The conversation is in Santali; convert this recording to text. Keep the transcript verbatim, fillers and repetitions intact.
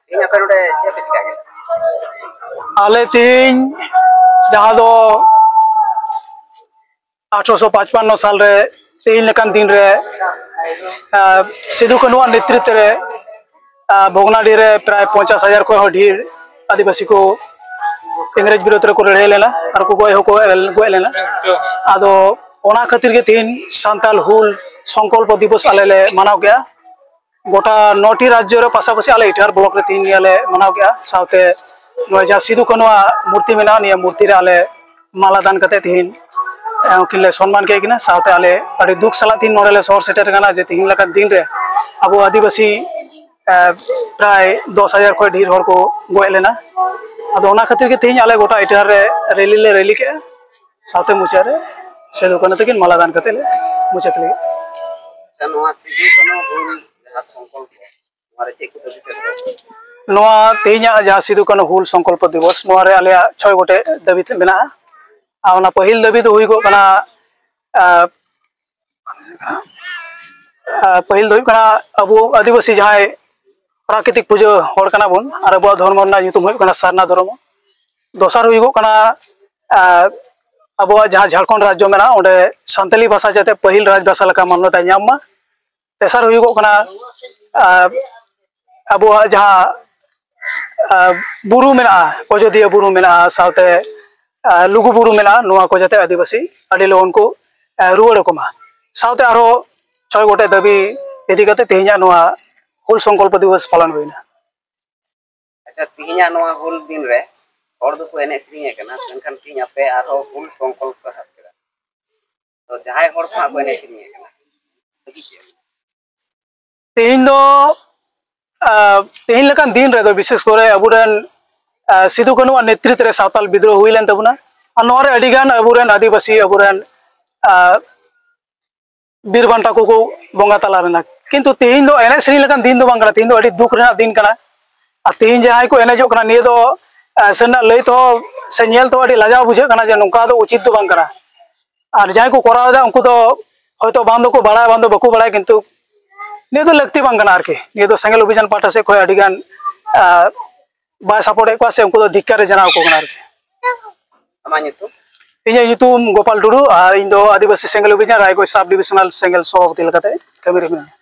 ᱛᱮᱦᱮᱧ ᱟᱯᱮ ᱱᱚᱰᱮ ᱪᱮᱫ ᱯᱮ ᱪᱤᱠᱟᱹ ᱠᱮᱫᱟ? ᱟᱞᱮ ᱛᱮᱦᱮᱧ, ᱡᱟᱦᱟᱸ ᱫᱚ ᱟᱴᱷᱨᱚᱥᱚ ᱯᱟᱸᱪᱯᱟᱱᱱᱚ ᱥᱟᱞ ᱨᱮ, ᱛᱮᱦᱮᱧ ᱞᱮᱠᱟᱱ ᱫᱤᱱ ᱨᱮ, ᱟᱸ, ᱥᱤᱫᱩ ᱠᱟᱹᱱᱩᱣᱟᱜ ᱱᱮᱛᱨᱤᱛᱵ ᱨᱮ, ᱟᱸ, ᱵᱷᱚᱜᱽᱱᱟᱰᱤ ᱨᱮ ᱯᱨᱟᱭ ᱯᱚᱧᱪᱟᱥ ᱦᱟᱡᱟᱨ ᱠᱷᱚᱱ ᱦᱚᱸ ᱰᱷᱮᱨ ᱟᱹᱫᱤᱵᱟᱹᱥᱤ ᱠᱚ ᱤᱝᱨᱮᱡᱽ ᱵᱤᱨᱩᱫᱽ ᱨᱮᱠᱚ ᱞᱟᱹᱲᱦᱟᱹᱭ ᱞᱮᱱᱟ ᱟᱨ ᱠᱚ ᱜᱚᱡ ᱦᱚᱸᱠᱚ ᱜᱚᱡ ᱞᱮᱱᱟ᱾ ᱟᱫᱚ ᱚᱱᱟ ᱠᱷᱟᱹᱛᱤᱨ ᱜᱮ ᱛᱮᱦᱮᱧ ᱥᱟᱱᱛᱟᱞ ᱦᱩᱞ ᱥᱚᱝᱠᱚᱞᱯᱚ ᱫᱤᱵᱚᱥ ᱟᱞᱮ ᱞᱮ ᱢᱟᱱᱟᱣ ᱠᱮᱜᱼᱟ᱾ ᱜᱚᱴᱟ ᱱᱚᱴᱤ ᱨᱟᱡᱽᱡᱚ ᱨᱮ, ᱯᱟᱥᱟᱯᱟᱥᱤ ᱟᱞᱮ ᱤᱴᱟᱦᱟᱨ ᱵᱞᱚᱠ ᱨᱮ ᱛᱮᱦᱮᱧ ᱱᱤᱭᱟᱹ ᱞᱮ ᱢᱟᱱᱟᱣ ᱠᱮᱜᱼᱟ᱾ ᱥᱟᱶᱛᱮ ᱱᱚᱜᱼᱚᱭ ᱡᱟᱦᱟᱸ ᱥᱤᱫᱩ ᱠᱟᱹᱱᱩᱣᱟᱜ ᱢᱩᱨᱛᱤ ᱢᱮᱱᱟᱜᱼᱟ, ᱱᱤᱭᱟᱹ ᱢᱩᱨᱛᱤ ᱨᱮ ᱟᱞᱮ ᱢᱟᱞᱟ ᱫᱟᱱ ᱠᱟᱛᱮ ᱛᱮᱦᱮᱧ, ᱮ, ᱩᱱᱠᱤᱱ ᱞᱮ ᱥᱚᱱᱢᱟᱱ ᱠᱮᱫ ᱠᱤᱱᱟ᱾ ᱥᱟᱶᱛᱮ ᱟᱞᱮ ᱟᱹᱰᱤ ᱫᱩᱠ ᱥᱟᱞᱟᱜ ᱛᱮᱦᱮᱧ ᱱᱚᱰᱮ ᱞᱮ ᱥᱚᱦᱚᱨ ᱥᱮᱴᱮᱨ ᱠᱟᱱᱟ ᱡᱮ ᱛᱮᱦᱮᱧ ᱞᱮᱠᱟᱱ ᱫᱤᱱ ᱨᱮ ᱟᱵᱚ ᱟᱹᱫᱤᱵᱟᱹᱥᱤ, ᱮ, ᱯᱨᱟᱭ ᱫᱚᱥ ᱦᱟᱡᱟᱨ ᱠᱷᱚᱱ ᱰᱷᱮᱨ ᱦᱚᱲ ᱠᱚ ᱜᱚᱡ ᱞᱮᱱᱟ᱾ ᱟᱫᱚ ᱚᱱᱟ ᱠᱷᱟᱹᱛᱤᱨ ᱜᱮ ᱛᱮᱦᱮᱧ ᱟᱞᱮ ᱜᱚᱴᱟ ᱤᱴᱟᱦᱟᱨ ᱨᱮ ᱨᱮᱞᱤ ᱞᱮ ᱨᱮᱞᱤ ᱠᱮᱜᱼᱟ᱾ ᱥᱟᱶᱛᱮ ᱢᱩᱪᱟᱹᱫ ᱨᱮ ᱥᱤᱫᱩ ᱠᱟᱹᱱᱩ ᱛᱟᱹᱠᱤᱱ ᱢᱟᱞᱟ ᱫᱟᱱ ᱠᱟᱛᱮ ᱞᱮ ᱢᱩᱪᱟᱹᱫ ᱞᱮᱜᱼᱟ᱾ ᱟᱪᱪᱷᱟ, ᱱᱚᱣᱟ ᱥᱤᱫᱩ ᱠᱟᱹᱱᱩ ᱦᱩᱞ ᱡᱟᱦᱟᱸ ᱥᱚᱝᱠᱚᱞᱯᱚ, ᱱᱚᱣᱟ ᱨᱮ ᱪᱮᱫ ᱠᱚ ᱫᱟᱹᱵᱤ ᱛᱮ? ᱱᱚᱣᱟ ᱛᱮᱦᱮᱧᱟᱜ ᱡᱟᱦᱟᱸ ᱥᱤᱫᱩ ᱠᱟᱹᱱᱩ ᱦᱩᱞ ᱥᱚᱝᱠᱚᱞᱯᱚ ᱫᱤᱵᱚᱥ, ᱱᱚᱣᱟ ᱨᱮ ᱟᱞᱮᱭᱟᱜ ᱪᱷᱚᱭ ᱜᱚᱴᱮᱡ ᱫᱟᱹᱵᱤ ᱛᱮ ᱢᱮᱱᱟᱜᱼᱟ᱾ ᱟᱨ ᱚᱱᱟ ᱯᱟᱹᱦᱤᱞ ᱫᱟᱹᱵᱤ ᱫᱚ ᱦᱩᱭᱩᱜᱚᱜ ᱠᱟᱱᱟ, ᱟᱨ, ᱟᱨ ᱯᱟᱹᱦᱤᱞ ᱫᱚ ᱦᱩᱭᱩᱜ ᱠᱟᱱᱟ ᱟᱵᱚ ᱟᱹᱫᱤᱵᱟᱹᱥᱤ ᱡᱟᱦᱟᱸᱭ ᱯᱨᱟᱠᱨᱤᱛᱤᱠ ᱯᱩᱡᱟᱹ ᱦᱚᱲ ᱠᱟᱱᱟ ᱵᱚᱱ ᱟᱨ ᱟᱵᱚᱣᱟᱜ ᱫᱷᱚᱨᱢᱚ ᱨᱮᱱᱟᱜ ᱧᱩᱛᱩᱢ ᱦᱩᱭᱩᱜ ᱠᱟᱱᱟ ᱥᱟᱨᱱᱟ ᱫᱷᱚᱨᱢᱚ᱾ ᱫᱚᱥᱟᱨ ᱦᱩᱭᱩᱜᱚᱜ ᱠᱟᱱᱟ, ᱟᱨ, ᱟᱵᱚᱣᱟᱜ ᱡᱟᱦᱟᱸ ᱡᱷᱟᱲᱠᱷᱚᱸᱰ ᱨᱟᱡᱽᱡᱚ ᱢᱮᱱᱟᱜᱼᱟ, ᱚᱸᱰᱮ ᱥᱟᱱᱛᱟᱞᱤ ᱵᱷᱟᱥᱟ ᱡᱟᱛᱮ ᱯᱟᱹᱦᱤᱞ ᱨᱟᱡᱽ ᱵᱷᱟᱥᱟ ᱞᱮᱠᱟ ᱢᱟᱱᱱᱚᱛᱟᱭ ᱧᱟᱢ ᱢᱟ᱾ ᱛᱮᱥᱟᱨ ᱦᱩᱭᱩᱜᱚᱜ ᱠᱟᱱᱟ, ᱟᱨ, ᱟᱵᱚᱣᱟᱜ ᱡᱟᱦᱟᱸ, ᱟᱨ, ᱵᱩᱨᱩ ᱢᱮᱱᱟᱜᱼᱟ, ᱟᱡᱳᱫᱤᱭᱟᱹ ᱵᱩᱨᱩ ᱢᱮᱱᱟᱜᱼᱟ, ᱥᱟᱶᱛᱮ, ᱟᱨ, ᱞᱩᱜᱩ ᱵᱩᱨᱩ ᱢᱮᱱᱟᱜᱼᱟ, ᱱᱚᱣᱟ ᱠᱚ ᱡᱟᱛᱮ ᱟᱹᱫᱤᱵᱟᱹᱥᱤ ᱟᱹᱰᱤ ᱞᱚᱜᱚᱱ ᱠᱚ, ᱟᱨ, ᱨᱩᱣᱟᱹᱲ ᱟᱠᱚ ᱢᱟ᱾ ᱥᱟᱶᱛᱮ ᱟᱨᱦᱚᱸ ᱪᱷᱚᱭ ᱜᱚᱴᱮᱡ ᱫᱟᱹᱵᱤ ᱤᱫᱤ ᱠᱟᱛᱮ ᱛᱮᱦᱮᱧᱟᱜ ᱱᱚᱣᱟ ᱦᱩᱞ ᱥᱚᱝᱠᱚᱞᱯᱚ ᱫᱤᱵᱚᱥ ᱯᱟᱞᱚᱱ ᱦᱩᱭᱱᱟ᱾ ᱟᱪᱪᱷᱟ, ᱛᱮᱦᱮᱧᱟᱜ ᱱᱚᱣᱟ ᱦᱩᱞ ᱫᱤᱱ ᱨᱮ ᱦᱚᱲ ᱫᱚᱠᱚ ᱮᱱᱮᱡ ᱥᱮᱨᱮᱧ ᱮᱫ ᱠᱟᱱᱟ, ᱢᱮᱱᱠᱷᱟᱱ ᱛᱮᱦᱮᱧ ᱟᱯᱮ ᱟᱨᱦᱚᱸ ᱦᱩᱞ ᱥᱚᱝᱠᱚᱞᱯᱚ ᱯᱮ ᱦᱟᱛ ᱠᱮᱫᱟ᱾ ᱛᱚ ᱡᱟᱦᱟᱸᱭ ᱦᱚᱲ ᱠᱚ ᱦᱟᱸᱜ ᱠᱚ ᱮᱱᱮᱡ ᱥᱮᱨᱮᱧ ᱮᱫ ᱠᱟᱱᱟ, ᱞᱟᱹᱜᱤᱫ ᱪᱮᱫ? ᱛᱮᱦᱮᱧ ᱫᱚ, ᱟᱸ, ᱛᱮᱦᱮᱧ ᱞᱮᱠᱟᱱ ᱫᱤᱱ ᱨᱮᱫᱚ ᱵᱤᱥᱮᱥ ᱠᱚᱨᱮ ᱟᱵᱚᱨᱮᱱ, ᱟᱸ, ᱥᱤᱫᱩ ᱠᱟᱹᱱᱩᱣᱟᱜ ᱱᱮᱛᱨᱤᱛ ᱨᱮ ᱥᱟᱶᱛᱟᱞ ᱵᱤᱫᱽᱨᱳᱦᱚ ᱦᱩᱭ ᱞᱮᱱ ᱛᱟᱵᱚᱱᱟ᱾ ᱟᱨ ᱱᱚᱣᱟ ᱨᱮ ᱟᱹᱰᱤᱜᱟᱱ ᱟᱵᱚᱨᱮᱱ ᱟᱹᱫᱤᱵᱟᱹᱥᱤ, ᱟᱵᱚᱨᱮᱱ, ᱟᱸ, ᱵᱤᱨ ᱵᱟᱱᱴᱟ ᱠᱚᱠᱚ ᱵᱚᱸᱜᱟ ᱛᱟᱞᱟ ᱞᱮᱱᱟ᱾ ᱠᱤᱱᱛᱩ ᱛᱮᱦᱮᱧ ᱫᱚ ᱮᱱᱮᱡ ᱥᱮᱨᱮᱧ ᱞᱮᱠᱟᱱ ᱫᱤᱱ ᱫᱚ ᱵᱟᱝ ᱠᱟᱱᱟ, ᱛᱮᱦᱮᱧ ᱫᱚ ᱟᱹᱰᱤ ᱫᱩᱠ ᱨᱮᱱᱟᱜ ᱫᱤᱱ ᱠᱟᱱᱟ᱾ ᱟᱨ ᱛᱮᱦᱮᱧ ᱡᱟᱦᱟᱸᱭ ᱠᱚ ᱮᱱᱮᱡᱚᱜ ᱠᱟᱱᱟ, ᱱᱤᱭᱟᱹ ᱫᱚ ᱥᱟᱹᱨᱤᱱᱟᱜ ᱞᱟᱹᱭ ᱛᱮᱦᱚᱸ ᱥᱮ ᱧᱮᱞ ᱛᱮᱦᱚᱸ ᱟᱹᱰᱤ ᱞᱟᱡᱟᱣ ᱵᱩᱡᱷᱟᱹᱜ ᱠᱟᱱᱟ ᱡᱮ ᱱᱚᱝᱠᱟ ᱫᱚ ᱩᱪᱤᱛ ᱫᱚ ᱵᱟᱝ ᱠᱟᱱᱟ᱾ ᱟᱨ ᱡᱟᱦᱟᱸᱭ ᱠᱚ ᱠᱚᱨᱟᱣ ᱮᱫᱟ, ᱩᱱᱠᱩ ᱫᱚ ᱦᱚᱭᱛᱳ ᱵᱟᱝ ᱫᱚᱠᱚ ᱵᱟᱲᱟᱭᱟ, ᱵᱟᱝ ᱫᱚ ᱵᱟᱠᱚ ᱵᱟᱲᱟᱭᱟ, ᱠᱤᱱᱛᱩ ᱱᱤᱭᱟᱹ ᱫᱚ ᱞᱟᱹᱠᱛᱤ ᱵᱟᱝ ᱠᱟᱱᱟ ᱟᱨᱠᱤ᱾ ᱱᱤᱭᱟᱹ ᱫᱚ ᱥᱮᱸᱜᱮᱞ ᱚᱵᱷᱤᱡᱟᱱ ᱯᱟᱦᱴᱟ ᱥᱮᱫ ᱠᱷᱚᱱ ᱟᱹᱰᱤ ᱜᱟᱱ, ᱟᱸ, ᱵᱟᱭ ᱥᱟᱯᱳᱨᱴ ᱮᱫ ᱠᱚᱣᱟ ᱥᱮ ᱩᱱᱠᱩ ᱫᱚ ᱫᱷᱤᱠᱠᱟᱨ ᱮ ᱡᱟᱱᱟᱣ ᱟᱠᱚ ᱠᱟᱱᱟ ᱟᱨᱠᱤ᱾ ᱟᱢᱟᱜ ᱧᱩᱛᱩᱢ? ᱤᱧᱟᱹᱜ ᱧᱩᱛᱩᱢ ᱜᱳᱯᱟᱞ ᱴᱩᱰᱩ ᱟᱨ ᱤᱧ ᱫᱚ ᱟᱹᱫᱤᱵᱟᱹᱥᱤ ᱥᱮᱸᱜᱮᱞ ᱚᱵᱷᱤᱡᱟᱱ ᱨᱟᱭᱜᱚᱸᱡᱽ ᱥᱟᱵ ᱰᱤᱵᱤᱡᱚᱱᱟᱞ ᱥᱮᱸᱜᱮᱞ ᱥᱚᱵᱷᱟᱯᱚᱛᱤ ᱞᱮᱠᱟᱛᱮ ᱠᱟᱹᱢᱤ ᱨᱮ ᱢᱤᱱᱟᱹᱧᱟ᱾